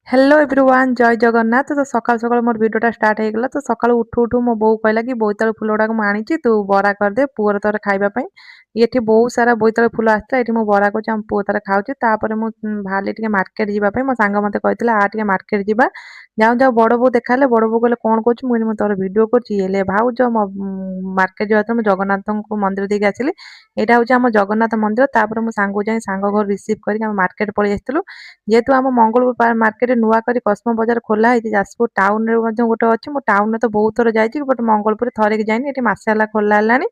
Hello everyone, ଜୟ ଜଗନ୍ନାଥ। ତ ସକାଳୁ ସକାଳୁ ମୋର ଭିଡ଼ିଓଟା ଷ୍ଟାର୍ଟ ହେଇଗଲା। ତ ସକାଳୁ ଉଠୁ ଉଠୁ ମୋ ବୋଉ କହିଲା କି ବୋଇତାଳୁ ଫୁଲ ଗୁଡ଼ାକ ମୁଁ ଆଣିଛି, ତୁ ବରା କରିଦେ ପୁଅର ତୋର ଖାଇବା ପାଇଁ। ଏଠି ବହୁତ ସାରା ବୋଇତାଳୁ ଫୁଲ ଆସିଥିଲା। ଏଠି ମୁଁ ବରା କରୁଛି, ଆମ ପୁଅ ତାର ଖାଉଛି। ତାପରେ ମୁଁ ବାହାରିଲି ଟିକେ ମାର୍କେଟ ଯିବା ପାଇଁ। ମୋ ସାଙ୍ଗ ମୋତେ କହିଥିଲା ଆ ଟିକେ ମାର୍କେଟ ଯିବା। ଯାଉଁ ଯାଉଁ ବଡ଼ ବୋଉ ଦେଖା ହେଲେ। ବଡ଼ ବୋଉ କହିଲେ, କ'ଣ କରୁଛୁ? ମୁଁ କହିଲି, ମୁଁ ତୋର ଭିଡ଼ିଓ କରୁଛି। ହେଲେ ଭାଉଜ, ମୋ ମାର୍କେଟ ଯିବା ଭିତରେ ମୁଁ ଜଗନ୍ନାଥଙ୍କୁ ମନ୍ଦିର ଦେଇକି ଆସିଲି। ଏଇଟା ହେଉଛି ଆମ ଜଗନ୍ନାଥ ମନ୍ଦିର। ତାପରେ ମୁଁ ସାଙ୍ଗକୁ ଯାଇ ସାଙ୍ଗ ଘରୁ ରିସିଭ୍ କରିକି ଆମେ ମାର୍କେଟ ପଳେଇ ଆସିଥିଲୁ। ଯେହେତୁ ଆମ ମଙ୍ଗଳପୁର ମାର୍କେଟରେ ନୂଆ କରି କସ୍ମୋ ବଜାର ଖୋଲା ହେଇଛି, ଯାଜପୁର ଟାଉନରେ ମଧ୍ୟ ଗୋଟେ ଅଛି। ମୁଁ ଟାଉନରେ ତ ବହୁତ ଥର ଯାଇଛି, ବଟ୍ ମଙ୍ଗଳପୁରରେ ଥରେ କି ଯାଇନି। ଏଠି ମାସେ ହେଲା ଖୋଲା ହେଲାଣି।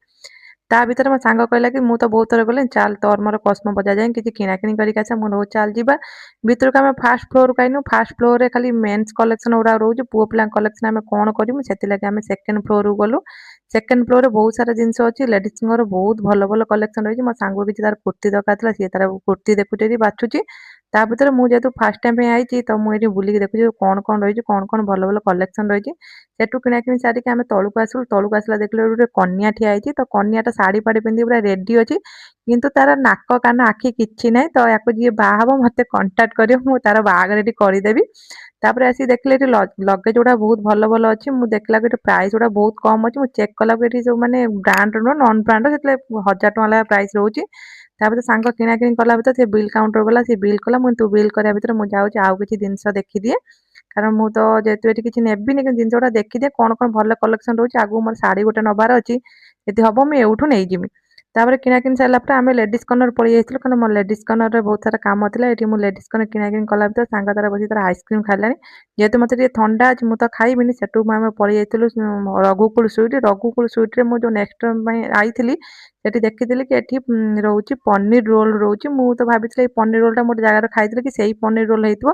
ତା ଭିତରେ ମୋ ସାଙ୍ଗ କହିଲା କି ମୁଁ ତ ବହୁତ ଥର ଗଲିଣି, ଚାଲ ତୋର ମୋର କସ୍ମୋ ବଜାର ଯାଇ କିଛି କିଣାକିଣି କରିକି ଆସିବା। ମୁଁ ହଉ ଚାଲ ଯିବା। ଭିତରକୁ ଆମେ ଫାର୍ଷ୍ଟ ଫ୍ଲୋରକୁ ଆଇନୁ। ଫାର୍ଷ୍ଟ ଫ୍ଲୋରରେ ଖାଲି ମେନ୍ସ କଲେକ୍ସନ ଗୁଡ଼ା ରହୁଛି। ପୁଅ ପିଲାଙ୍କ କଲେକ୍ସନ ଆମେ କ'ଣ କରିବୁ? ସେଥିଲାଗି ଆମେ ସେକେଣ୍ଡ ଫ୍ଲୋରକୁ ଗଲୁ। ସେକେଣ୍ଡ ଫ୍ଲୋରରେ ବହୁତ ସାରା ଜିନିଷ ଅଛି। ଲେଡ଼ିଜଙ୍କର ବହୁତ ଭଲ ଭଲ କଲେକ୍ସନ ରହିଛି। ମୋ ସାଙ୍ଗକୁ କିଛି ତାର କୁର୍ତ୍ତି ଦରକାର ଥିଲା, ସିଏ ତାର କୁର୍ତ୍ତି ଦେଖୁଛି, ଏଠି ବାଛୁଛି। ତା ଭିତରେ ମୁଁ ଯେହେତୁ ଫାର୍ଷ୍ଟ ଟାଇମ୍ ପାଇଁ ଆଇଛି, ତ ମୁଁ ଏଠି ବୁଲିକି ଦେଖୁଛି କ'ଣ କ'ଣ ରହିଛି, କ'ଣ କ'ଣ ଭଲ ଭଲ କଲେକ୍ସନ ରହିଛି। ସେଠୁ କିଣାକିଣି ସାରିକି ଆମେ ତଳକୁ ଆସିଲୁ। ତଳକୁ ଆସିଲା ଦେଖିଲେ ଗୋଟେ କନ୍ୟା ଠିଆ ହେଇଛି। ତ କନ୍ୟାଟା ଶାଢ଼ୀ ଫାଢ଼ୀ ପିନ୍ଧି ପୁରା ରେଡ଼ି ଅଛି, କିନ୍ତୁ ତାର ନାକ କାନ ଆଖି କିଛି ନାହିଁ। ତ ୟାକୁ ଯିଏ ବାହା ହବ ମୋତେ କଣ୍ଟାକ୍ଟ କରିବ, ମୁଁ ତାର ବାହାଘର ଏଠି କରିଦେବି। ତାପରେ ଆସିକି ଦେଖିଲେ ଏଠି ଲଗେଜ ଗୁଡ଼ା ବହୁତ ଭଲ ଭଲ ଅଛି। ମୁଁ ଦେଖିଲାକୁ ଏଠି ପ୍ରାଇସ୍ ଗୁଡ଼ା ବହୁତ କମ୍ ଅଛି। ମୁଁ ଚେକ୍ କଲାକୁ ଏଠି ସବୁ ମାନେ ବ୍ରାଣ୍ଡ ନୁହଁ, ନନ୍ ବ୍ରାଣ୍ଡ, ସେଥିଲାଗି 1000 ଟଙ୍କା ଲେଖା ପ୍ରାଇସ୍ ରହୁଛି। ତାପରେ ସାଙ୍ଗ କିଣାକିଣି କଲା ଭିତରେ ସେ ବିଲ୍ କାଉଣ୍ଟର ଗଲା, ସେ ବିଲ୍ କଲା। ମୁଁ ତୁ ବିଲ୍ କରିବା ଭିତରେ ମୁଁ ଯାଉଛି ଆଉ କିଛି ଜିନିଷ ଦେଖିଦିଏ, କାରଣ ମୁଁ ତ ଯେହେତୁ ଏଠି କିଛି ନେବିନି, କିନ୍ତୁ ଜିନିଷ ଗୁଡ଼ା ଦେଖିଦିଏ କ'ଣ କ'ଣ ଭଲ କଲେକ୍ସନ ରହୁଛି। ଆଗକୁ ମୋର ଶାଢ଼ୀ ଗୋଟେ ନେବାର ଅଛି, ଯଦି ହେବ ମୁଁ ଏଇଠୁ ନେଇଯିବି। ତାପରେ କିଣାକିଣି ସାରିଲା ପରେ ଆମେ ଲେଡ଼ିଜ୍ କର୍ଣ୍ଣର ପଳେଇ ଯାଇଥିଲୁ, କାରଣ ମୋର ଲେଡ଼ିଜ୍ କର୍ଣ୍ଣରରେ ବହୁତ ସାରା କାମ ଥିଲା। ଏଠି ମୁଁ ଲେଡ଼ିଜ୍ କର୍ଣ୍ଣର କିଣାକିଣି କଲା ଭିତରେ ସାଙ୍ଗ ତାର ବସି ତାର ଆଇସ୍କ୍ରିମ୍ ଖାଇଲାଣି। ଯେହେତୁ ମୋତେ ଟିକେ ଥଣ୍ଡା ଅଛି, ମୁଁ ତ ଖାଇବିନି। ସେଠୁ ଆମେ ପଳେଇ ଯାଇଥିଲୁ ରଘୁକୁଳ ସୁଇଟ୍। ରଘୁକୁଳ ସୁଇଟ୍ରେ ମୁଁ ଯେଉଁ ନେକ୍ସଟ ପାଇଁ ଆଇଥିଲି, ସେଠି ଦେଖିଥିଲି କି ଏଠି ରହୁଛି ପନିର ରୋଲ୍ ରହୁଛି। ମୁଁ ତ ଭାବିଥିଲି ଏଇ ପନିର ରୋଲ୍ଟା ମୁଁ ଗୋଟେ ଜାଗାରେ ଖାଇଥିଲି କି ସେଇ ପନିର ରୋଲ୍ ହେଇଥିବ।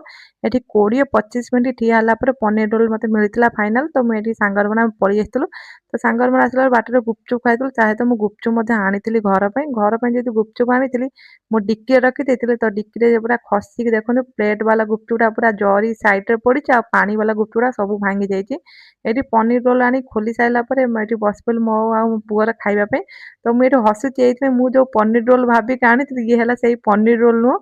ଏଠି 20-25 ମିନିଟ୍ ଠିଆ ହେଲା ପରେ ପନିର ରୋଲ୍ ମୋତେ ମିଳିଥିଲା ଫାଇନାଲ୍। ତ ମୁଁ ଏଠି ସାଙ୍ଗର ମାନେ ଆମେ ପଳେଇ ଆସିଥିଲୁ। ତ ସାଙ୍ଗର ମାନେ ଆସିଲା ବାଟରେ ଗୁପଚୁପ୍ ଖାଇଥିଲୁ। ତା ସହିତ ମୁଁ ଗୁପଚୁପ୍ ମଧ୍ୟ ଆଣିଥିଲି ଘର ପାଇଁ। ଘର ପାଇଁ ଯେହେତୁ ଗୁପଚୁପ୍ ଆଣିଥିଲି, ମୁଁ ଡିକିରେ ରଖିଦେଇଥିଲି। ତ ଡିକିରେ ପୁରା ଖସିକି ଦେଖନ୍ତୁ, ପ୍ଲେଟ୍ ବାଲା ଗୁପଚୁପଟା ପୁରା ଜରି ସାଇଡ଼୍ରେ ପଡ଼ିଛି ଆଉ ପାଣି ବାଲା ଗୁପଚୁପଟା ସବୁ ଭାଙ୍ଗି ଯାଇଛି। ଏଠି ପନିର ରୋଲ୍ ଆଣି ଖୋଲି ସାରିଲା ପରେ ମୁଁ ଏଠି ବସି ପଡ଼ିଲି ମୋ ଆଉ ମୋ ପୁଅର ଖାଇବା ପାଇଁ। ତ ମୁଁ ଏଠି ହସୁଛି ଏଇଥିପାଇଁ, ମୁଁ ଯେଉଁ ପନିର ରୋଲ୍ ଭାବିକି ଆଣିଥିଲି, ଇଏ ହେଲା ସେଇ ପନିର ରୋଲ୍ ନୁହଁ।